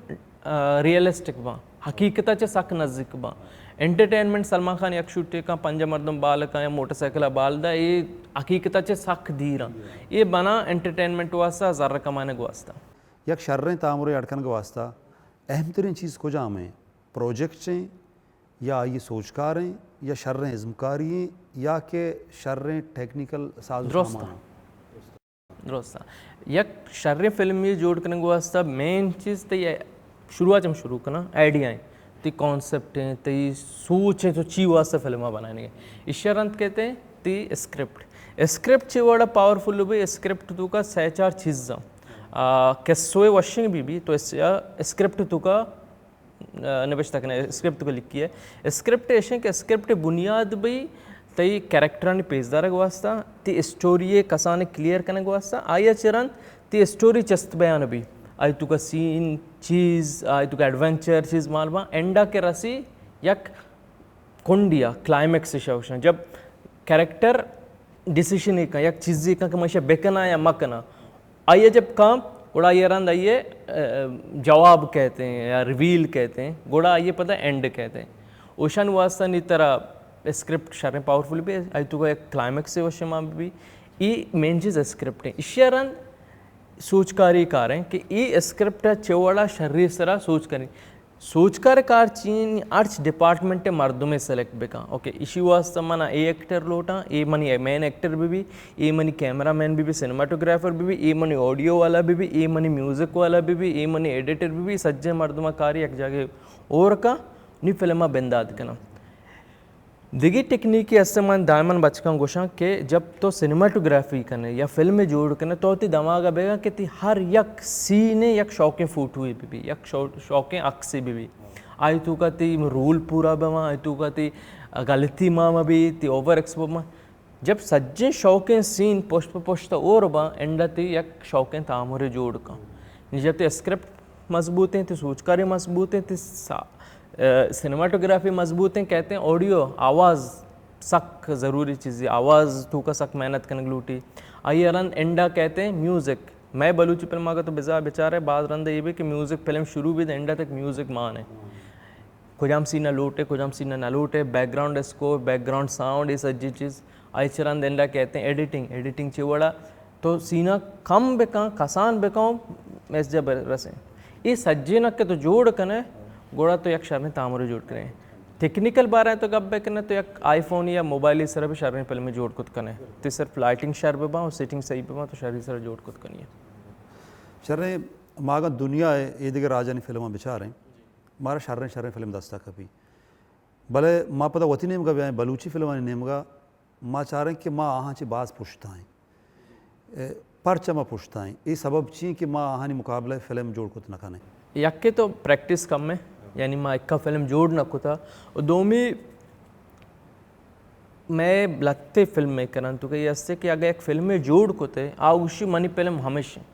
آ، ریئلسٹک باں، حقیقتا چہ سک نزیک باں۔ انٹرٹینمنٹ، سلمان خان یک شوٹے کاں، پنجاہ مردم بال کاں یا موٹر سائیکل بال دا، اے حقیقتا چہ سک دیراں۔ اے بنا انٹرٹینمنٹ واسطہ، زر کمانگ واسطہ۔ یک شریں تامرے اڈ کنگ واسطہ اہم ترین چیز کجام ایں؟ پروجیکٹ ایں یا آئی سوچکار ایں یا شریں ازمکاری ایں یا کہ شریں ٹیکنیکل ساز و درست۔ سامان؟ درست۔ یک شریں فلمے جوڑ کنگ واسطہ مین چیز تئی شروعات ہم شروع کنا آئیڈیا ایں، تئی کانسپٹ ایں، تئی سوچ ایں، تو چی واسطہ فلم بنانے۔ ایشی رند کہتے ہیں تئی اسکرپٹ۔ اسکرپٹ چی وڑا پاورفل بی، اسکرپٹ توکا سے چار چیز ایں۔ آ، قصو وشنگ بی بی تو اس-، آ، اسکرپٹ توکا، آ، نبشتہ کنے، اسکرپٹ کو لکھی ہے۔ اسکرپٹ ایشیں کہ اسکرپٹ بنیاد بی تئی کریکٹرانی پیش دارگ واسطہ، تئی اسٹوری کسان کلیئر کنگ واسطہ، آئی چرند تئی اسٹوری چست بیان بی۔ آئی توکا سین، چیز، آئی توکا ایڈونچر، چیز مال با، اینڈا کے رسی یک کنڈیا، کلائمیکس شوشن۔ جب کریکٹر ڈیسیشن کن، یک چیزے کن کہ من ایشا بکناں یا مکناں، آئی جب کام، گڑا آئی رند آئی، اے، جواب کہتے ہیں یا ریویل کہتے ہیں، گڑا آئی پتہ اینڈ کہتے ہیں۔ اوشان واسطہ نی ترا اسکرپٹ شریں پاورفل بی، آئی توکا یک کلائمیکس وشیں ما بی، ای مین چیز اسکرپٹ ایں۔ ایشی رند سوچکاری کار ایں کہ ای اسکرپٹ چہ وڑا شری سرا سوچ کنی۔ سوچکار کار چین ہرچ ڈپارٹمنٹ مردمے سلیکٹ بکن۔ اوکے، ایشی واسطہ من اے ایکٹر لوٹاں، اے منی مین ایکٹر بی بی، اے منی کیمرہ مین بی بی، سینماٹوگرافر بی بی، اے منی آڈیو والا بی بی، اے منی میوزک والا بی بی، اے منی ایڈیٹر بی بی، سجیں مردماں کاری یک جاگے اور کا، نی فلم بندات کناں۔ دگہ ٹیکنیکے است، من دائماً بچکاں گوشاں کہ جب تو سینماٹوگرافی کنے یا فلم جوڑ کنے، تو تئی دماغ بیگا کہ تئی ہر یک سینے یک شوقیں فوٹوے بی بی، یک شو-، شوقیں عکسے بی بی۔ آئی توکا تئی رول پورا بواں، آئی توکا تئی غلطی ما مبی، تئی اوور ایکس بواں۔ جب سجیں شوقیں سین پشت پہ پشت اور باں، اینڈا تئی یک شوقیں تامرے جوڑ کن۔ نی جب تئی اسکرپٹ مضبوط ایں، تئی سوچکاری مضبوط ایں، تئی سا-، اے، سینماٹوگرافی مضبوط ایں، کہتے ہیں آڈیو، آواز سک ضروری چیزے، آواز توکا سک محنت کنگ لوٹی۔ آئی رند اینڈا کہتے ہیں میوزک۔ مئے بلوچی فلم اگر تو بزا بچارے، باز رند یہ بھی کہ میوزک فلم شروع بی تو اینڈا تک میوزک مان ایں۔ کجام سین ءَ لوٹ ایں، کجام سین ءَ نہ لوٹ ایں، background score, background sound, اے سجیں چیز۔ آئی چہ رند اینڈا کہتے ہیں ایڈیٹنگ۔ ایڈیٹنگ چی وڑا تو سین ءَ کم بکن، کسان بکن، میسج ءَ برسیں۔ اے سجیں ءَ کہ تو جوڑ کنے، گڑا تو یک شریں تامرے جوڑ کنے۔ ٹیکنیکل بارے تو گپ بکنے تو یک آئی فون یا موبائل سرا بھی شریں فلمے جوڑ کت کنے۔ تئی صرف لائٹنگ شر بباں اور سیٹنگ صحیح بباں تو شریں سرا جوڑ کت کنی۔ شریں، ما اگاں دنیا ءِ اے دگہ راجانی فلماں بچاریں، مارا شریں شریں فلم دستا کپی۔ بلے ما پدا وتی نیمگا بیائیں، بلوچی فلمانی نیمگا، ما چاریں کہ ما آہاں چہ باز پشتا ایں۔ اے، پرچا ما پشتا ایں؟ اے سبب چی ایں کہ ما آہانی مقابلہ ءَ فلم جوڑ کت نہ کنیں؟ یکے تو پریکٹس کم ایں، یعنی ما اکا فلم جوڑ نہ کتا۔ و دومی، مئے لہتے فلم میکراں تو کہ اے ہستے کہ اگہ یک فلمے جوڑ کتے، آ گوشی منی فلم ہمیش ایں۔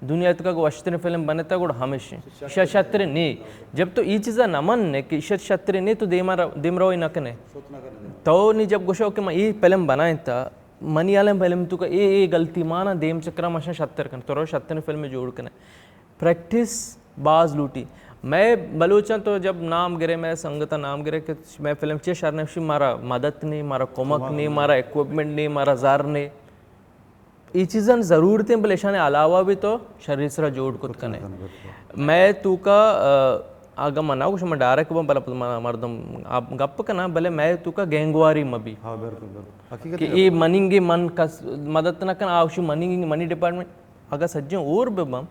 دنیا ءِ توکا گوں وشتریں فلم بنتا گڑا ہمیش ایں۔ ایشا شتریں نی۔ جب تو ای چیزا نہ من نے کہ ایشا شتریں نی تو دیما رو-، دیمروئی نہ کنے۔ تو نی جب گوشو کہ من ای فلم بنائیں تا، منی حیالا فلم توکا اے، اے غلطی مانا دیم چکرا مشا شتر کن۔ تو رو شتریں فلم جوڑ کنے۔ پریکٹس باز لوٹی۔ مئے بلوچاں تو جب نام گرے، مئے سنگتاں نام گرے کہ مئے فلم چے شر نہ، مارا مدد نی، مارا کمک نی، مارا اکوپمنٹ نی، مارا زر نی۔ ای چیزاں ضرورت ایں، بلے اشانی علاوہ بھی تو شری سرا جوڑ کت کنے۔ مئے توکا، آ، اگاں من نہ گوشاں، من ڈائریکٹ باں، بلے من مردم آپ گپ کناں، بلے مئے توکا گینگواری مہ بی۔ ہاں، بالکل، بالکل۔ حقیقت کہ اے مننگے، من کس مدد نہ کن، آ گوشی مننگے، منی ڈپارٹمنٹ۔ اگاں سجیں اور بہ باں،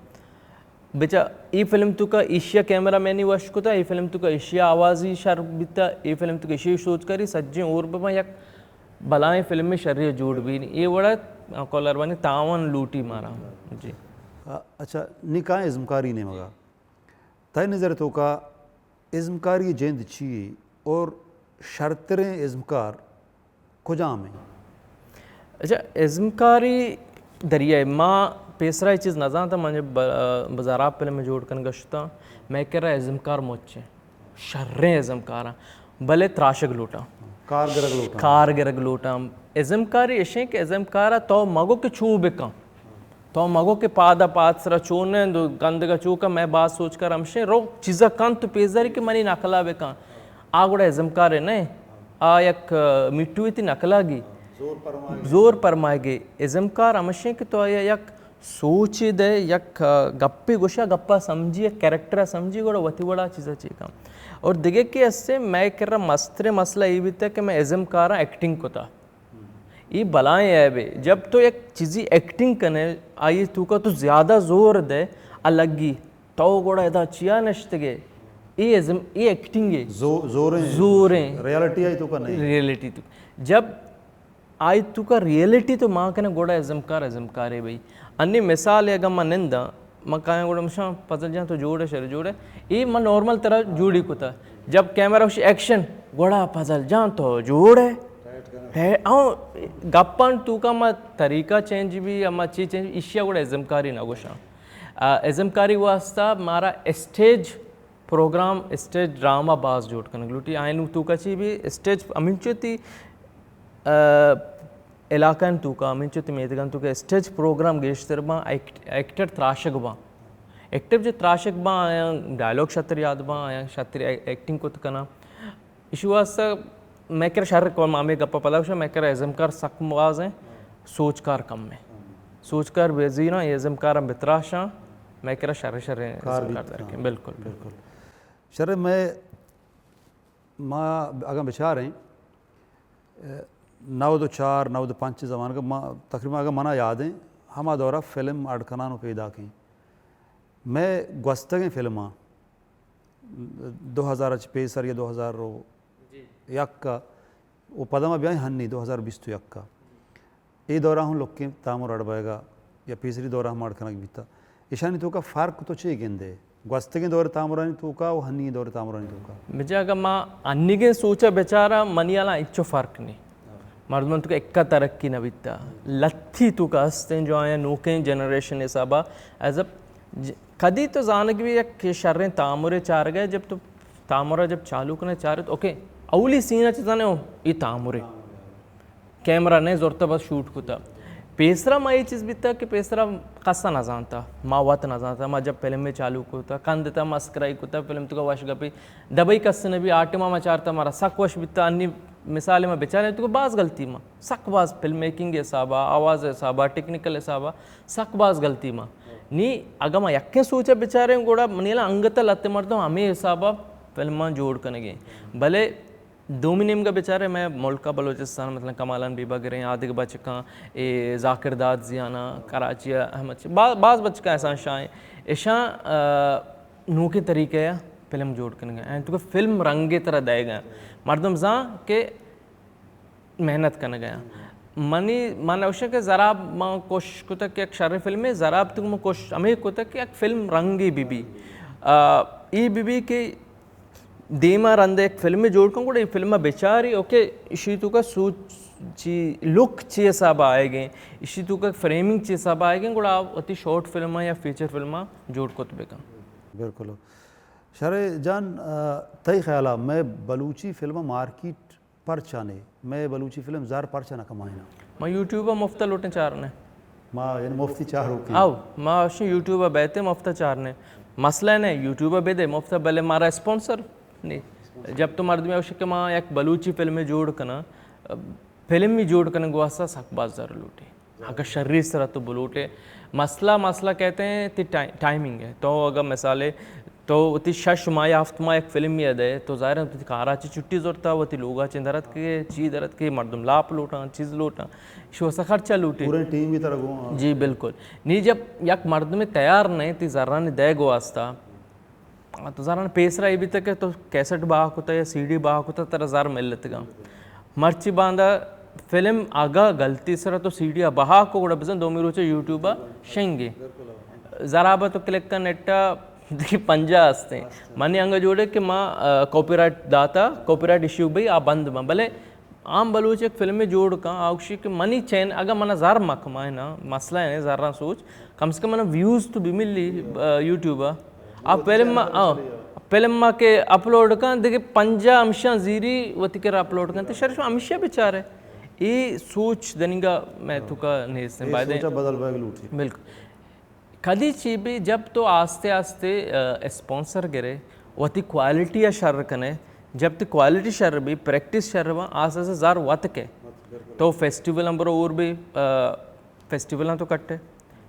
بچا، ای فلم توکا ایشیا کیمرہ مینی وش کتا، ای فلم توکا ایشیا آوازی شر بیتا، ای فلم توکا ایشی سوچ کاری، سجیں اور بہ باں، یک بلائیں فلمے شری جوڑ بی۔ اے وڑا کولر بانی تعاون لوٹی مارا۔ جی۔ اچھا، نی کائیں ازمکاری نیمگا۔ تئی نظر توکا ازمکاری جند چی اے اور شرتریں ازمکار کجام ایں؟ اچھا، ازمکاری دریا اے۔ ما پیسرا اے چیز نہ زانتا، من جب ب-، بزاراب فلم جوڑ کن گشتا، مئے کرا ازمکار مچ ایں۔ شریں ازمکاراں، بلے تراشگ لوٹاں۔ کار گرگ لوٹاں۔ کار گرگ لوٹاں۔ ازمکاری اشیں کہ ازمکارا تو مگو کہ چو بکن۔ تو مگو کہ پادا پاد سرا چو نند و گندگا چو کن، مئے باز سوچ کار ہمشیں، رو چیزا کن تو پیزاری کہ منی نقلا بکن۔ آ گڑا ازمکارے نہ۔ آ یک، آ، مٹوی تی نقلاگی۔ زور پرمائے۔ زور پرمائے گے۔ ازمکار ہمشیں کہ تو آیا یک سوچے دئے، یک، آ، گپے گوشا، گپا سمجھی، یک کریکٹرا سمجھی، گڑا وتی وڑا چیزا چے کن۔ اور دگہ کہ ہستے، مئے کرا مستریں مسئلہ اے بیتا کہ مئے ازمکاراں ایکٹنگ کتا۔ اے بلائیں عیبے۔ جب تو یک چیزی ایکٹنگ کنے، آئی توکا تو زیادہ زور دئے، آ لگی، تو گڑا ادا چیا نشتگے؟ اے ازم-، اے ایکٹنگ اے۔ زو-، زوریں۔ زوریں۔ ریالٹی آئی توکا نہیں۔ ریالٹی تو۔ جب آئی توکا ریئلٹی تو مان کنے گڑا ازمکار ازمکارے بھئی۔ انی مثال اگاں من ننداں، من کایاں گڑا مشاں، فضل جان تو جوڑ ئے، شر جوڑ ئے۔ اے من نارمل طرح جوڑی کتا۔ جب کیمرہ وش ایکشن، گڑا فضل جان تو جوڑ ئے۔ ہے، اوں گپاں توکا ما طریقہ چینج بی، اما چی چینج بی، ایشیا گڑا ازمکاری نہ گوشاں۔ آ، ازمکاری واسطہ مارا اسٹیج پروگرام، اسٹیج ڈرامہ باز جوڑ کنگ لوٹی۔ آئین توکا چی بی اسٹیج ہمینچو تی، آ، علاقہ ان توکا، ہمینچو تی میدگان توکا اسٹیج پروگرام گیشتر باں، ایکٹ-، ایکٹر تراشگ باں۔ ایکٹر جو تراشگ باں، آیاں ڈائیلاگ شتر یاد باں، آیاں شتر ایکٹنگ کت کناں۔ ایشی واسطہ مئے کرا شر کو، ما ہمے گپا پدا گوشاں، مئے کرا ازمکار سک باز ایں، سوچکار کم ایں۔ سوچکار بزیراں، اے ازمکاراں بتراشاں، مئے کرا شر شر ایں کار ازمکار بیت، درکیں۔ ہاں۔ بالکل۔ بالکل۔ شر مئے، ما اگاں بچاریں، اے، نود و چار، نود و پنچ زمانگ ما تقریباً اگاں منا یاد ایں، ہما دورا فلم اڈ کنان و پیداکیں۔ مئے گوستگیں فلماں دو ہزار چ پیسر یا دو ہزار و یک ء و پدا ما بیائیں ہنی دو ہزار بیست و یک ء۔ اے دورا ہم لکیں تامر اڑ بئیگا یا پیسری دورا ہم اڑ کنگ بیتا۔ ایشانی توکا فرق تو چے گندے؟ گوستگیں دور تامرانی توکا و ہنی دور تامرانی توکا؟ بجا اگاں ما ہنیگیں سوچا بچاراں، منی حالا ہچو فرق نی۔ مردمانی توکا اکا ترقی نہ بیتا۔ لتی توکا ہستیں جو آیاں نوکیں جنریشن حسابا ایز ا ج-، کدی تو زانگ بی یک شریں تامرے چارگا، جب تو تامرا جب چالو کنے چارت، اوکے، اولی سین ء چہ زانے، او، ای تامرے۔ کیمرہ نے زرتا بس شوٹ کتا۔ پیسرا ما اے چیز بیتا کہ پیسرا کسا نہ زانتا، ما وت نہ زانتا، ما جب فلم میں چالو کتا، کندتا، مسکرائی کتا، فلم توکا وش گپی، دبئی کس نہ بی، آ ٹیما ما چارتا مارا سک وش بیتا، انی مثال ما بچارے تو باز غلطی ما، سک باز فلم میکنگ حسابا، آواز حسابا، ٹیکنیکل حسابا، سک باز غلطی ما۔ نی اگاں ما یکیں سوچ ء بچاریں گڑا منی لا انگت ء لتے مردم ہمے حساب ء فلماں جوڑ کنگیں۔ بلے دومی نیمگ ء بچارے مئے ملک ء بلوچستان مثلاً کمالان بیبگر ایں، آدگہ بچکاں، اے ذاکر داد زیانا، کراچی ء احمد شاہ، با-، باز بچکاں احسان شاہ ایں۔ اشاں، آ، نوکیں طریقہ ء فلم جوڑ کنگ ء انت کہ فلم رنگے ترا دئیگ ء۔ مردم زان کہ محنت کنگ ء آں۔ منی، من اوشاں کہ زراب ما کوشش کتگ کہ یک شریں فلمے، زراب تو ما کوشش ہمے کتگ کہ یک فلم رنگی بہ بی۔ آ، ای بہ بی کہ دیما رند یک فلمے جوڑ کن، گڑا ای فلم ء بچاری، اوکے، اشی توکا سوچ، چی لک چی حساب آئے گئے، اشی تو کا فریمنگ چی حساب آئے گئے، گڑا وتی شارٹ فلم یا فیچر فلم جوڑ کت بکن۔ بالکل۔ شرے جان، آ، تئی خیالا مئے بلوچی فلم مارکیٹ پرچا نے؟ مئے بلوچی فلم زر پرچا نہ کمائینا؟ ما یوٹیوب مفت لوٹیں چارنے۔ ما یعنی مفتی چاروکی۔ او، ما اشی یوٹیوب بیتے مفت چارنے۔ مسئلہ نے، یوٹیوب بدے مفت، بلے مارا اسپانسر نے۔ جب تو مردمی اوش کہ ما یک بلوچی فلم جوڑ کنا، فلم بھی جوڑ کنگ واسطہ سک باز زر لوٹی۔ اگر شری سرا تو بلوٹے، مسئلہ، مسئلہ کہتے ہیں تی ٹائی-، ٹائمنگ ہے۔ تو اگر مثالے تو وتی شش ماہ یا ہفت ماہ یک فلم یے دے، تو ظاہر ہے وتی کارا چی چھٹی زورتا، وتی لوگا چی درت کے، چی درت کے، مردم لاپ لوٹاں، چیز لوٹاں، شو سا خرچہ لوٹی۔ پورے ٹیم بھی ترا گو، ہاں۔ جی بالکل۔ نی جب یک مردم تیار نہیں تی زرانی دے گو واسطہ، تو زران پیسرا ای بیتا کہ تو کیسٹ بہا کتا یا سی ڈی بہا کتا ترا زر ملتگا۔ مرچی باندا فلم اگا غلطی سرا تو سی ڈی بہا کو گڑا بزن دومی روچے یوٹیوب شنگی۔ زرابا تو کلک کن نیٹا دیگه پنجاہ ہستیں۔ منی انگا جوڑے کہ ما، آ، کاپی رائٹ داتا، کاپی رائٹ ایشو بھئی آ بند بن۔ بلے عام بلوچ یک فلمے جوڑ کن، آ گوشی کہ منی چین-، اگاں منا زر مہ کمائے نا، مسئلہ ہے زراں سوچ، کم سے کم منا ویوز تو بہ ملی، آ، یوٹیوب ءَ۔ آ فلم ما، آ، فلم ما کہ اپلوڈ کن، دگہ پنجاہ ہمشاں زیری وتی کرا اپلوڈ کن، تو شر شما ہمیشہ بچارے۔ اے سوچ دنیگا میں تو کا نیست ہیں، اے بایدیں سوچا بدل بیگ لوٹی۔ بالکل۔ کدی چی بھی جب تو آستے آستے، آ، اسپانسر گرے، وتی کوالٹی ءَ شر کنے، جب تی کوالٹی شر بھی، پریکٹس شر با، آستے آستے زر وت کے۔ تو فیسٹیول ہم برو اور بھی، آ، فیسٹیول ہم تو کٹے۔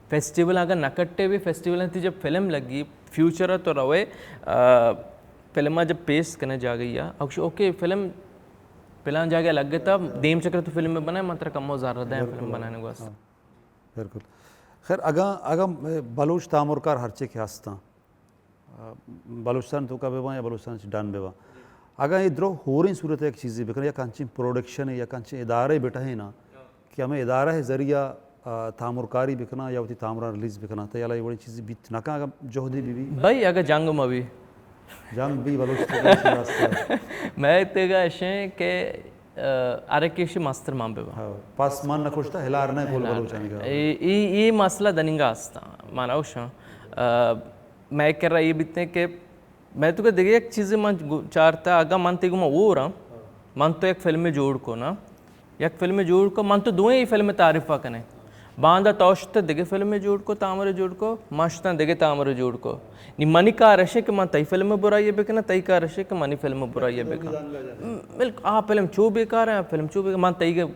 فیسٹیول اگر نہ کٹے بھی، فیسٹیول تی جب فلم لگی، فیوچر تو روے، آ، فلم جب پیش کنے جا گئی ہے، اوکے، فلم پلان جاگہ لگ گتا، دیم چکر تو فلم بنائے، من ترا کمو زر دیں فلم بنانے گوست۔ بالکل۔ خیر، اگاں، اگاں بلوچ تامرکار ہرچے کہ ہستاں، آ، بلوچستان توکا بہ باں یا بلوچستان چہ ڈن بہ باں، اگاں اے درو ہوریں صورت یک چیزے بکناں، یک انچیں پروڈکشن یا یک انچیں ادارے بٹہیناں کہ ہمے ادارہ ذریعہ، آ، تامرکاری بکناں یا وتی تامراں ریلیز بکناں، تئی ہیالا اے وڑیں چیزے بیت نہ کن اگاں جہدے بہ بی؟ بھئی، اگاں جنگ مہ بی۔ جنگ بی بلوچ تیگا چی راستہ؟ مئے تیگا اشیں کہ، آ، ہر ایک ایشی مستر مان ببا۔ ہاں، پس مان نہ کشتا، ہلار نہ کول ہلار بلوچانی نہ۔ کا۔ اے، اے، اے مسئلہ دننگا ہستا۔ مانا اوشاں، آ، مئے کرا اے بیتیں کہ مئے تو کہ دگہ یک چیزے من گو-، چارتا، اگاں من تی گوما اوراں، من تو یک فلمے جوڑ کو نا، یک فلمے جوڑ کو، من تو دوئیں ای فلم تعریف کنے۔ باندا توشت دگہ فلمے جوڑ کو، تامرے جوڑ کو، ماشتاں دگہ تامرے جوڑ کو۔ نی منی کار اشے کہ من تئی فلم برائی بکناں، تئی کار اشے کہ منی فلم برائی بکناں۔ بالکل، آ فلم چو بیکار ہے، آ فلم چو بیکار، من تئی گ-،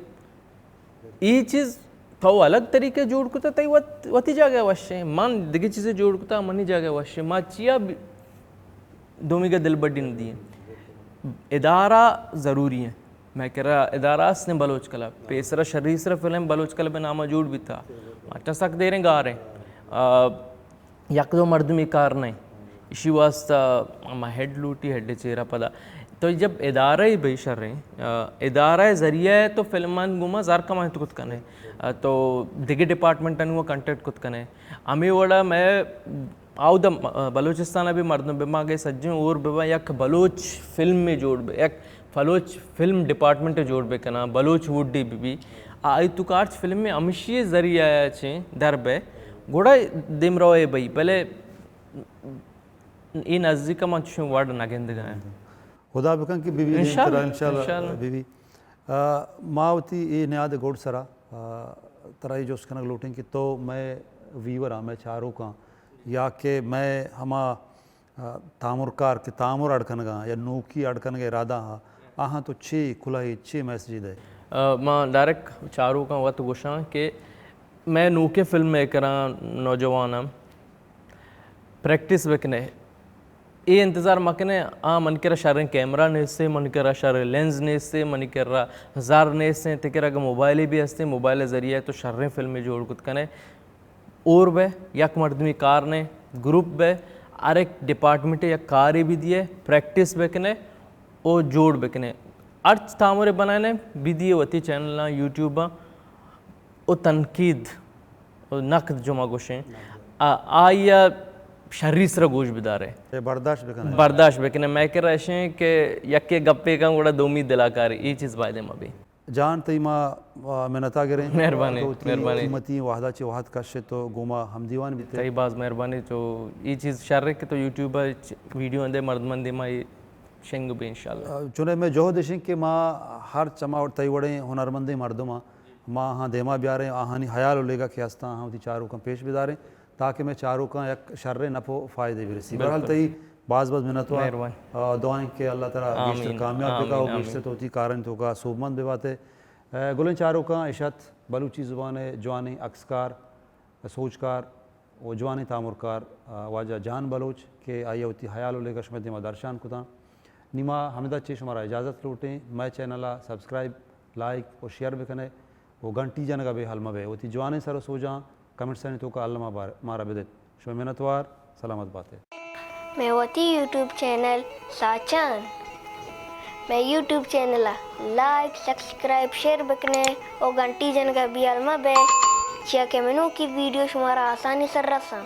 ای چیز تو الگ طریقے جوڑ کتا، تئی وت-، وتی جاگہ وشیں، من دگہ چیزے جوڑ کتا، منی جاگہ وشیں، ما چیا بی-، دومیگا دل بڈی ندییں۔ ادارہ ضروری ہیں۔ مئے کرا ادارہ است نے بلوچ کلب، پیسرا شری سرا فلم بلوچ کلب نامہ جوڑ بیتا۔ ماٹا سک دیریں گاریں۔ آ، یک دو مردمی کار نہیں۔ اشی واسطہ ہما ہیڈ لوٹی، ہیڈ چیرا پدا۔ تو جب ادارہ ہی بھئی شریں، آ، ادارہ ذریعہ ہے تو فلمان گوما زر کمائیں تو کت کنے۔ آ، تو دگہ ڈپارٹمنٹانی گوما کانٹیکٹ کت کنے۔ ہمے وڑا مئے آودا م-، بلوچستان ءَ بھی مردم بہ ما گئے سجیں اور بہ یک بلوچ فلم میں جوڑ بہ، یک بلوچ فلم ڈپارٹمنٹ جوڑ بہ کنا، بلوچ وڈی بہ بی۔ آئی تو کارچ فلم میں ہمشی ذریعہ چیں در بہ، گڑا دیم روئے بھئی، بلے اے نزدیک من چشیں وڑ نہ گندگا ہیں۔ خدا بکن کہ بہ بی انشاءاللہ، انشاءاللہ۔ بہ بی۔ آ، ما وتی اے نیاد گڈ سرا، آ، ترا اے جست کنگ لوٹیں کہ تو مئے ویوراں، مئے چاروکاں یا کہ مئے ہما، آ، تامرکار کہ تامر اڈ کنگاں یا نوکی اڈ کنگ ارادہ ہاں، آہاں تو چے کلاہے، چے میسجے دئے؟ آ، ما ڈائریکٹ چاروکاں وت گوشاں کہ مئے نوکیں فلم میکراں، نوجواناں، پریکٹس بکنے۔ اے انتظار مکنے، آ، من کرا شریں کیمرہ نیستے، من کرا شریں لینز نیستے، من کرا زر نیستے، تے کرا اگہ موبائلے بھی ہستے، موبائل ذریعہ تو شریں فلمے جوڑ کت کنے۔ اور بہ، یک مردمی کار نے، گروپ بہ، ہر ایک ڈپارٹمنٹ یک کارے بھی دیے، پریکٹس بکنے، او جوڑ بکنے۔ ہرچ تامرے بنائنے، بھی دیے وتی چینلاں، یوٹیوباں۔ و تنقید و نقد جو ما گوشیں، آ-، آئی ءَ شری سرا گوش بدارے۔ اے برداشت بکنے۔ برداشت بکنے۔ مئے کرا اشیں کہ یکے گپے کن گڑا دومی دلا کاری، اے چیز بایدیں مہ بی۔ جان، تئی ما، آ، منتا گریں۔ مہربانی، تو وتی مہربانی۔ قیمتی وہدا چہ وہد کشت تو گوما ہم دیوان بیتے۔ تئی باز مہربانی۔ تو ای چیز شر کہ تو یوٹیوب ویڈیو اندے مردمان دیما ای شنگ بی انشاءاللہ۔ آ، چونہ میں جہد اشیں کہ ما ہر چما تئی وڑیں ہنرمندیں مردماں ما ہاں دیما بیاریں، آہانی حیال و لیگا کہ ہستاں، ہاں وتی چاروکاں پیش بداریں، تاکہ میں چاروکاں یک شریں نپ و فائدے برسی۔ بہرحال بالکل۔ تئی باز باز منتوار۔ مہربانی۔ آ، دعائیں کہ اللہ تعالی آمین۔ گیشتر کامیاب بکا و آمین، گیشتر آمین۔ تو وتی کارن توکا سوبمند بباتے۔ آ، گلیں چاروکاں، اشت بلوچی زبان ء جوانیں عکسکار، سوجکار و جوانیں تامرکار، آ، واجہ جان بلوچ کہ آئی ء وتی حیال و لیگا شمئے دیما درشان کتاں۔ نی ما ہمدا چہ شمارا اجازت لوٹیں۔ مئے چینل ء سبسکرائب، لائک و شیئر بکنے و گھنٹی جنگا بے حال مبے۔ وتی جوانیں سر و سوجاں کمنٹسانی توکا الما بار-، مارا بدیت۔ شمئے منتوار، سلامت باتے۔ مئے وتی یوٹیوب چینل ساچان، مئے یوٹیوب چینل ء لائک، سبسکرائب، شیئر بکنے و گھنٹی جنگا بے حال مبے، چیا کہ منوکی ویڈیو شمارا آسانی سر رساں۔